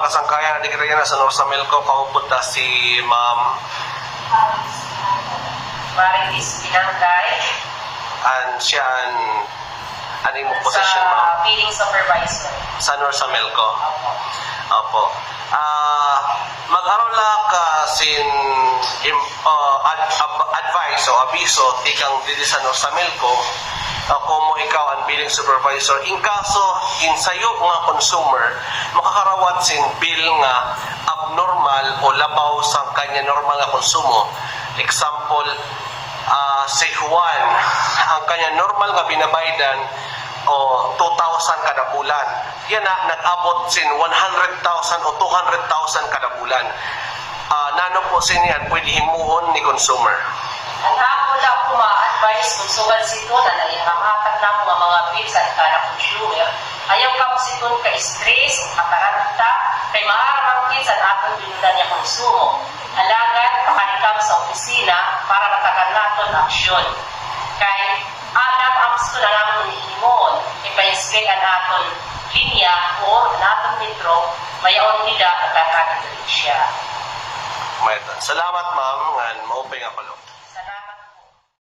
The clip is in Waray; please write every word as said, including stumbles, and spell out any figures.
Kasangkayan, Ate Katrina, sa North Samelco, kaupod ta si Ma'am Marites Binangay. And siya an, an imo position, ma'am? Billing supervisor. Sa North Samelco? Opo. Opo. Ah, mag-aron la ka sin im-, ah, ad-, ab-, advice o abiso tikang didi sa North Samelco, ah, komo ikaw an billing supervisor. In kaso, in sayo nga consumer, makakarawat sin bill nga abnormal o labaw sa kanya normal nga konsumo. Example, ah, si Juan, ang kanya normal nga binabaydan, o, two thousand kada bulan. Yana, nag-abot sin one hundred thousand o two hundred thousand kada bulan. Ah, nano po sini an pwede himuon ni consumer? An ako la po ma-advise kon sugad siton an iya mahatag namo nga mga bills an kada consumer, ayaw kamo siton ka-stress, mataranta, kay maaram an bills an aton binulan nga konsumo. Alagad pakadi kamo sa opisina para matagan naton aksyon. Kay alam ang gusto na namon himuon, ipa-inspect an aton linya or an aton metro, mayaon nila pagkakadifirensya. Mayta. Salamat, ma'am, ngan maupay nga kulop.